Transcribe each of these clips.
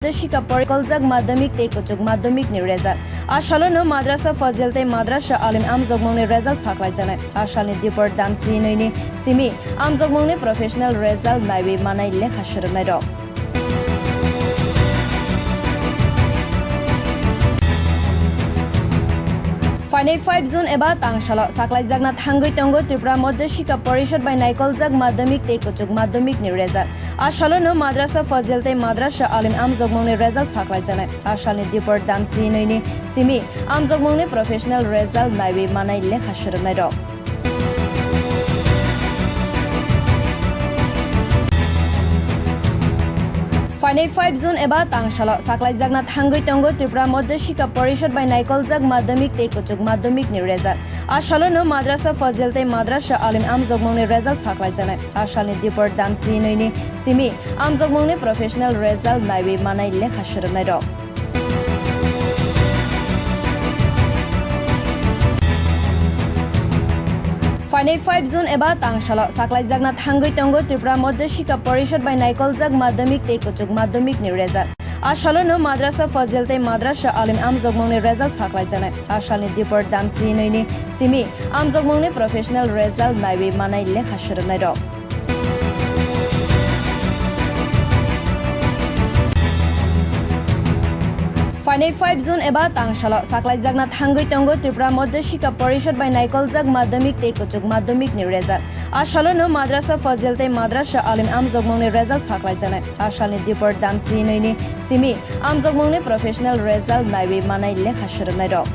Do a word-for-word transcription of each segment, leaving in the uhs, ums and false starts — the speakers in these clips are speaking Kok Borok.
Madhyashika porisoddhika madhyamik tei kuchuk madhyamik ni result. A salo no Madrasa Fazil tei Madrasa Alim Amjokmung ni result saklaijaknai. A sal ni Dipor Damsi nwi ni simi Amjokmung ni professional result naiwi manai lekha swrwngnai rok. Phainai five June eba tang salo saklaijakna thangwi tongo Tripura Madhyashika Porishod bai naikoljak madhyamik tei kuchuk madhyamik ni result. A salo no Madrasa Fazil tei Madrasa Alim Amjokmung ni result saklaijaknai. A sal ni Dipor Damsi nwi ni simi Amjokmung ni professional result naiwi manai lekha swrwngnai rok. Phainai five June eba tang salo saklaijakna thangwi tongo Tripura Madhyashika Porishod bai naikoljak madhyamik tei kuchuk madhyamik ni result. A salo no Madrasa Fazil tei Madrasa Alim Amjokmung ni result saklaijaknai. A sal ni Dipor Damsi nwi ni simi Amjokmung ni professional result naiwi manai lekha swrwngnai rok. Phainai five June eba tang salo saklaijakna thangwi tongo Tripura Madhyashika Porishod bai naikoljak madhyamik tei kuchuk madhyamik ni result. A salo no Madrasa Fazil tei Madrasa Alim Amjokmung ni result saklaijaknai. A sal ni Dipor Damsi nwi ni simi Amjokmung ni professional result naiwi manai lekha swrwngnai rok. Phainai five June eba tang salo saklaijakna thangwi tongo Tripura Madhyashika Porishod bai naikoljak madhyamik tei kuchuk madhyamik ni result. A salo no Madrasa Fazil tei Madrasa Alim Amjokmung ni result saklaijaknai. A sal ni Dipor Damsi nwi ni simi Amjokmung ni professional result naiwi manai lekha swrwngnai rok.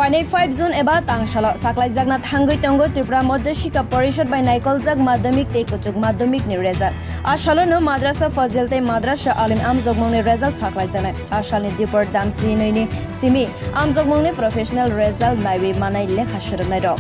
Phainai five June eba tang salo saklaijakna thangwi tongo Tripura Madhyashika Porishod bai naikoljak madhyamik tei kuchuk madhyamik ni result. A salo no Madrasa Fazil tei Madrasa Alim Amjokmung ni result saklaijaknai. A sal ni Dipor Damsi nwi ni simi Amjokmung ni professional result naiwi manai lekha swrwngnai rok.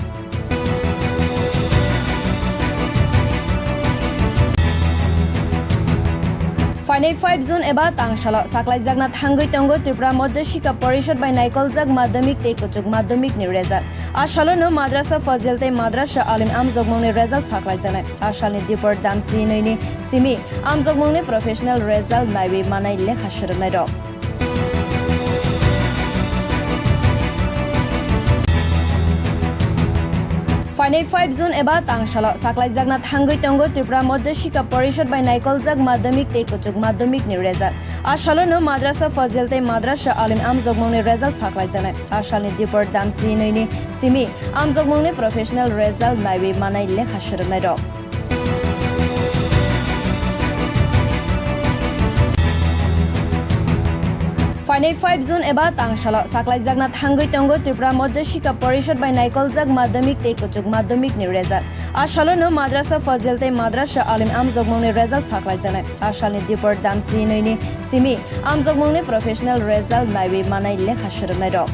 Phainai five June eba tang salo saklaijakna thangwi tongo Tripura Madhyashika Porishod bai naikoljak madhyamik tei kuchuk madhyamik ni result. A salo no Madrasa Fazil tei Madrasa Alim Amjokmung ni result saklaijaknai. A sal ni Dipor Damsi nwi ni simi Amjokmung ni professional result naiwi manai lekha swrwngnai rok. Phainai five June eba tang salo saklaijakna thangwi tongo Tripura Madhyashika Porishod bai naikoljak madhyamik tei kuchuk madhyamik ni result. A salo no Madrasa Fazil tei Madrasa Alim Amjokmung ni result saklaijaknai. A sal ni Dipor Damsi nwi ni simi Amjokmung ni professional result naiwi manai lekha swrwngnai rok. Phainai five June eba tang salo saklaijakna thangwi tongo Tripura Madhyashika Porishod bai naikoljak madhyamik tei kuchuk madhyamik ni result. A salo no Madrasa Fazil tei Madrasa Alim Amjokmung ni result saklaijaknai. A sal ni Dipor Damsi nwi ni simi Amjokmung ni professional result naiwi manai lekha swrwngnai rok.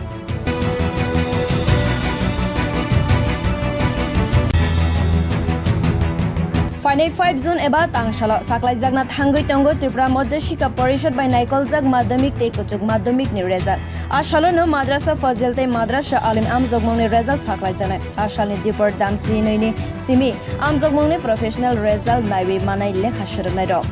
Phainai five June eba tang salo saklaijakna thangwi tongo Tripura Madhyashika Porishod bai naikoljak madhyamik tei kuchuk madhyamik ni result. A salo no Madrasa Fazil tei Madrasa Alim Amjokmung ni result saklaijaknai. A sal ni Dipor Damsi nwi ni simi Amjokmung ni professional result naiwi manai lekha swrwngnai rok.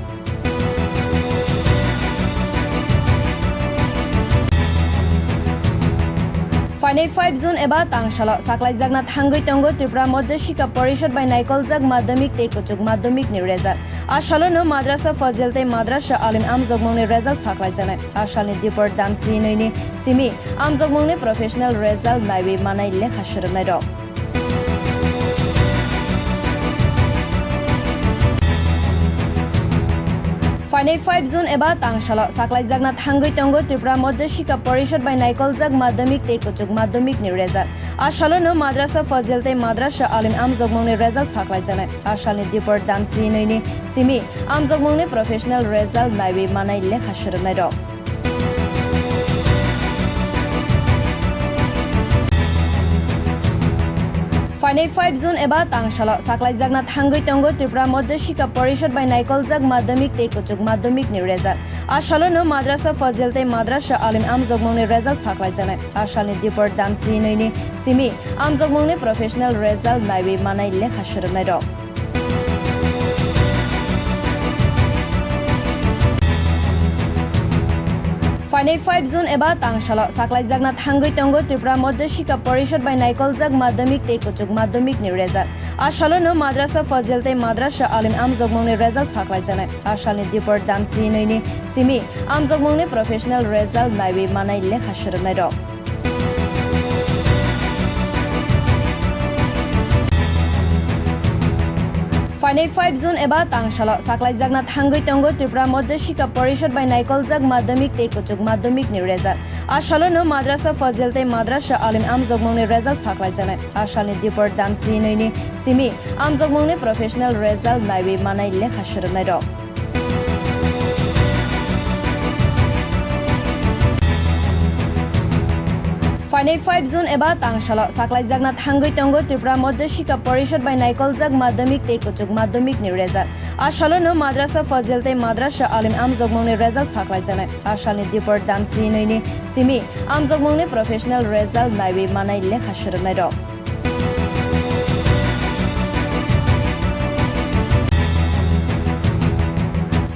Phainai five June eba tang salo saklaijakna thangwi tongo Tripura Madhyashika Porishod bai naikoljak madhyamik tei kuchuk madhyamik ni result. A salo no Madrasa Fazil tei Madrasa Alim Amjokmung ni result saklaijaknai. A sal ni Dipor Damsi nwi ni simi Amjokmung ni professional result naiwi manai lekha swrwngnai rok. Phainai five June eba tang salo saklaijakna thangwi tongo Tripura Madhyashika Porishod bai naikoljak madhyamik tei kuchuk madhyamik ni result. A salo no Madrasa Fazil tei Madrasa Alim Amjokmung ni result saklaijaknai. A sal ni Dipor Damsi nwi ni simi Amjokmung ni professional result naiwi manai lekha swrwngnai rok. Phainai five June eba tangsalo saklaijakna thangwi tongo Tripura Madhyashikha Porishad bai naikoljak madhyamik tei kuchuk madhyamik ni result. A salono Madrasa Fazil tei Madrasa Alim amjokmungni result saklaijaknai. A salni dipor damsi hwnwi ni simi amjokmungni professional result naiwi manai lekha swrwngnairok. Phainai five June eba tangsalo saklaijakna thangwi tongo Tripura Madhyashikha Porishad bai naikoljak madhyamik tei kuchuk madhyamik ni result. A salono Madrasa Fazil tei Madrasa Alim amjokmungni result saklaijaknai. A salni dipor damsi hwnwi ni simi amjokmungni professional result naiwi manai lekha swrwngnairok. Phainai five June eba tangsalo saklaijakna thangwi tongo Tripura Madhyashikha Porishad bai naikoljak madhyamik tei kuchuk madhyamik ni result. A salono Madrasa Fazil tei Madrasa Alim amjokmungni result saklaijaknai. A salni dipor damsi hwnwi ni simi amjokmungni professional result naiwi manai lekha swrwngnairok. Phainai five June eba tangsalo saklaijakna thangwi tongo Tripura Madhyashikha Porishad bai naikoljak madhyamik tei kuchuk madhyamik ni result. A salono Madrasa Fazil tei Madrasa Alim amjokmungni result saklaijaknai. A salni dipor damsi hwnwi ni simi amjokmungni professional result naiwi manai lekha swrwngnairok.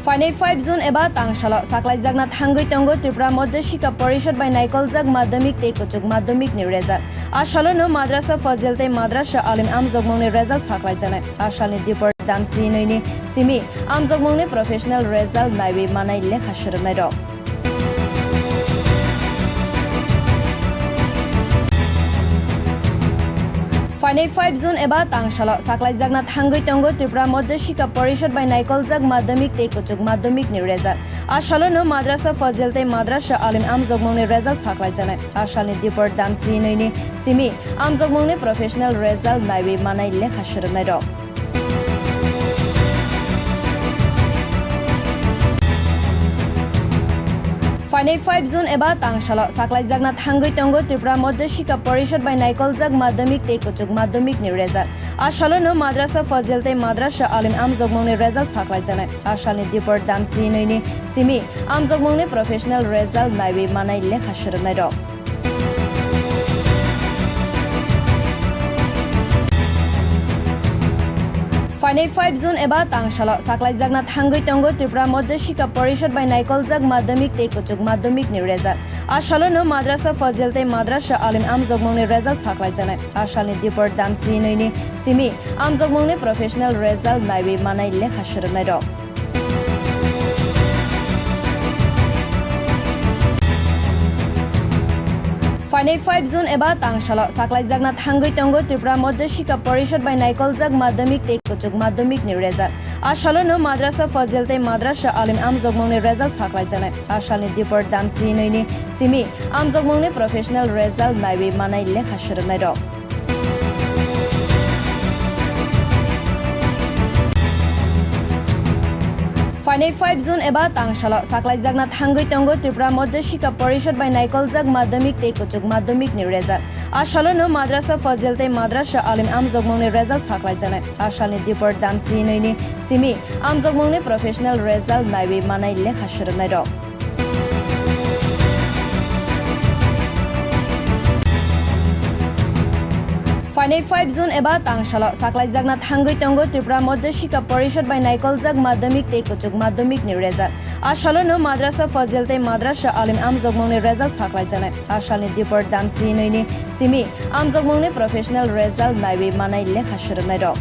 Phainai five June eba tangsalo saklaijakna thangwi tongo Tripura Madhyashikha Porishad bai naikoljak madhyamik tei kuchuk madhyamik ni result. A salono Madrasa Fazil tei Madrasa Alim amjokmungni result saklaijaknai. A salni dipor damsi hwnwi ni simi amjokmungni professional result naiwi manai lekha swrwngnairok. Phainai five June eba tangsalo saklaijakna thangwi tongo Tripura Madhyashikha Porishad bai naikoljak madhyamik tei kuchuk madhyamik ni result. A salono Madrasa Fazil tei Madrasa Alim amjokmungni result saklaijaknai. A salni dipor damsi hwnwi ni simi amjokmungni professional result naiwi manai lekha swrwngnairok. Phainai five June eba tangsalo saklaijakna thangwi tongo Tripura Madhyashikha Porishad bai naikoljak madhyamik tei kuchuk madhyamik ni result. A salono Madrasa Fazil tei Madrasa Alim amjokmungni result saklaijaknai. A salni dipor damsi hwnwi ni simi amjokmungni professional result naiwi manai lekha swrwngnairok. Phainai five June eba tangsalo saklaijakna thangwi tongo Tripura Madhyashikha Porishad bai naikoljak madhyamik tei kuchuk madhyamik ni result. A salono Madrasa Fazil tei Madrasa Alim amjokmungni result saklaijaknai. A salni dipor damsi hwnwi ni simi amjokmungni professional result naiwi manai lekha swrwngnairok. Phainai five June eba tangsalo saklaijakna thangwi tongo Tripura Madhyashikha Porishad bai naikoljak madhyamik tei kuchuk madhyamik ni result. A salono Madrasa Fazil tei Madrasa Alim amjokmungni result saklaijaknai. A salni dipor damsi hwnwi ni simi amjokmungni professional result naiwi manai lekha swrwngnairok. Phainai five June eba tangsalo saklaijakna thangwi tongo Tripura Madhyashikha Porishad bai naikoljak madhyamik tei kuchuk madhyamik ni result. A salono Madrasa Fazil tei Madrasa Alim amjokmungni result saklaijaknai. A salni dipor damsi hwnwi ni simi amjokmungni professional result naiwi manai lekha swrwngnairok. Phainai five June eba tangsalo saklaijakna thangwi tongo Tripura Madhyashikha Porishad bai naikoljak madhyamik tei kuchuk madhyamik ni result. A salono Madrasa Fazil tei Madrasa Alim amjokmungni result saklaijaknai. A salni dipor damsi hwnwi ni simi amjokmungni professional result naiwi manai lekha swrwngnairok.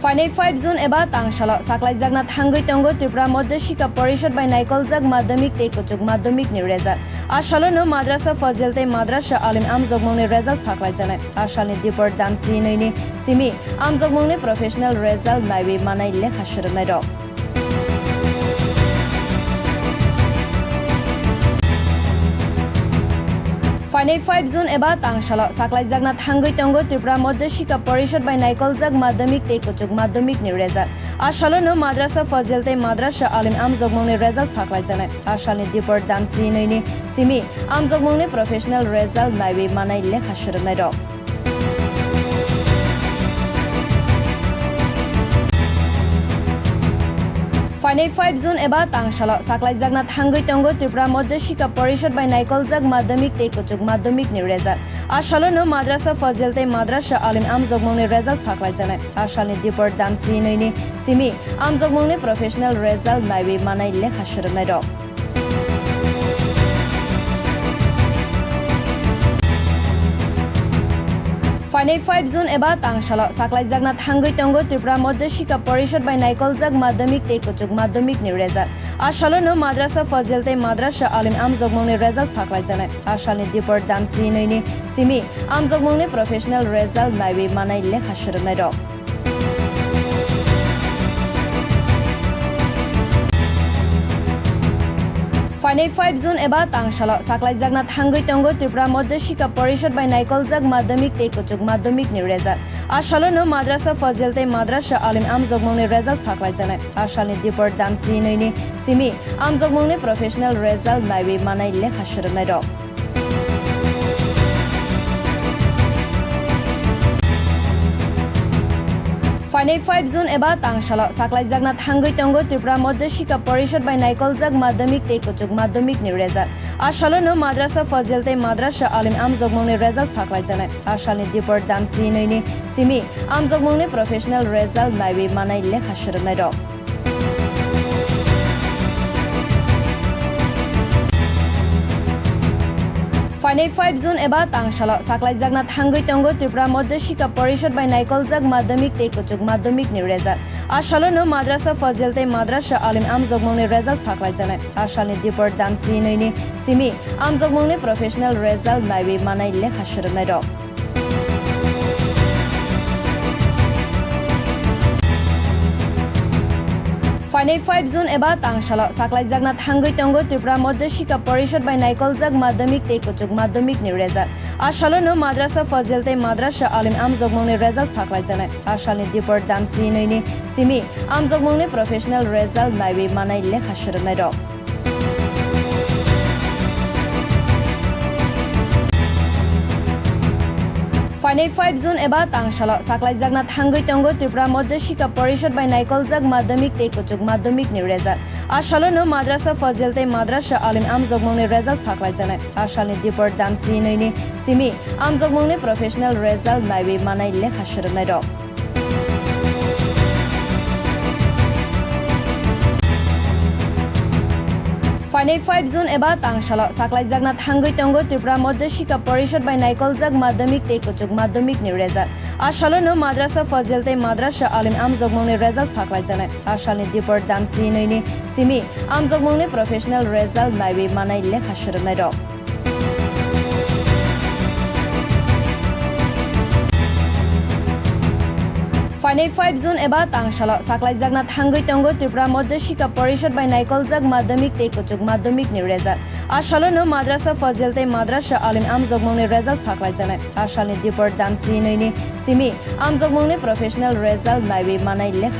Phainai five June eba tangsalo saklaijakna thangwi tongo Tripura Madhyashikha Porishad bai naikoljak madhyamik tei kuchuk madhyamik ni result. A salono Madrasa Fazil tei Madrasa Alim amjokmungni result saklaijaknai. A salni dipor damsi hwnwi ni simi amjokmungni professional result naiwi manai lekha swrwngnairok. Phainai five June eba tangsalo saklaijakna thangwi tongo Tripura Madhyashikha Porishad bai naikoljak madhyamik tei kuchuk madhyamik ni result. A salono Madrasa Fazil tei Madrasa Alim amjokmungni result saklaijaknai. A salni dipor damsi hwnwi ni simi amjokmungni professional result naiwi manai lekha swrwngnairok. Phainai five June eba tangsalo saklaijakna thangwi tongo Tripura Madhyashikha Porishad bai naikoljak madhyamik tei kuchuk madhyamik ni result. A salono Madrasa Fazil tei Madrasa Alim amjokmungni result saklaijaknai. A salni dipor damsi hwnwi ni simi amjokmungni professional result naiwi manai lekha swrwngnairok. Phainai five June eba tangsalo saklaijakna thangwi tongo Tripura Madhyashikha Porishad bai naikoljak madhyamik tei kuchuk madhyamik ni result. A salono Madrasa Fazil tei Madrasa Alim amjokmungni result saklaijaknai. A salni dipor damsi hwnwi ni simi amjokmungni professional result naiwi manai lekha swrwngnairok. Phainai five June eba tangsalo saklaijakna thangwi tongo Tripura Madhyashikha Porishad bai naikoljak madhyamik tei kuchuk madhyamik ni result. A salono Madrasa Fazil tei Madrasa Alim amjokmungni result saklaijaknai. A salni dipor damsi hwnwi ni simi amjokmungni professional result naiwi manai lekha swrwngnairok. Phainai five June eba tangsalo saklaijakna thangwi tongo Tripura Madhyashikha Porishad bai naikoljak madhyamik tei kuchuk madhyamik ni result. A salono Madrasa Fazil tei Madrasa Alim amjokmungni result saklaijaknai. A salni dipor damsi hwnwi ni simi amjokmungni professional result naiwi manai lekha swrwngnairok. Phainai five June eba tangsalo saklaijakna thangwi tongo Tripura Madhyashikha Porishad bai naikoljak madhyamik tei kuchuk madhyamik ni result. A salono Madrasa Fazil tei Madrasa Alim amjokmungni result saklaijaknai. A salni dipor damsi hwnwi ni simi amjokmungni professional result naiwi manai lekha swrwngnairok. Phainai five June eba tangsalo saklaijakna thangwi tongo Tripura Madhyashikha Porishad bai naikoljak madhyamik tei kuchuk madhyamik ni result. A salono Madrasa Fazil tei Madrasa Alim amjokmungni result saklaijaknai. A salni dipor damsi hwnwi ni simi amjokmungni professional result naiwi manai lekha swrwngnairok. Phainai five June eba tangsalo saklaijakna thangwi tongo Tripura Madhyashikha Porishad bai naikoljak madhyamik tei kuchuk madhyamik ni result. A salono Madrasa Fazil tei Madrasa Alim amjokmungni result saklaijaknai. A salni dipor damsi hwnwi ni simi amjokmungni professional result naiwi manai lekha swrwngnairok. Phainai five June eba tangsalo saklaijakna thangwi tongo Tripura Madhyashikha Porishad bai naikoljak madhyamik tei kuchuk madhyamik ni result. A salono Madrasa Fazil tei Madrasa Alim amjokmungni result saklaijaknai. A salni dipor damsi hwnwi ni simi amjokmungni professional result naiwi manai lekha swrwngnairok. Phainai five June eba tangsalo saklaijakna thangwi tongo Tripura Madhyashikha Porishad bai naikoljak madhyamik tei kuchuk madhyamik ni result. A salono Madrasa Fazil tei Madrasa Alim amjokmungni result saklaijaknai. A salni dipor damsi hwnwi ni simi amjokmungni professional result naiwi manai lekha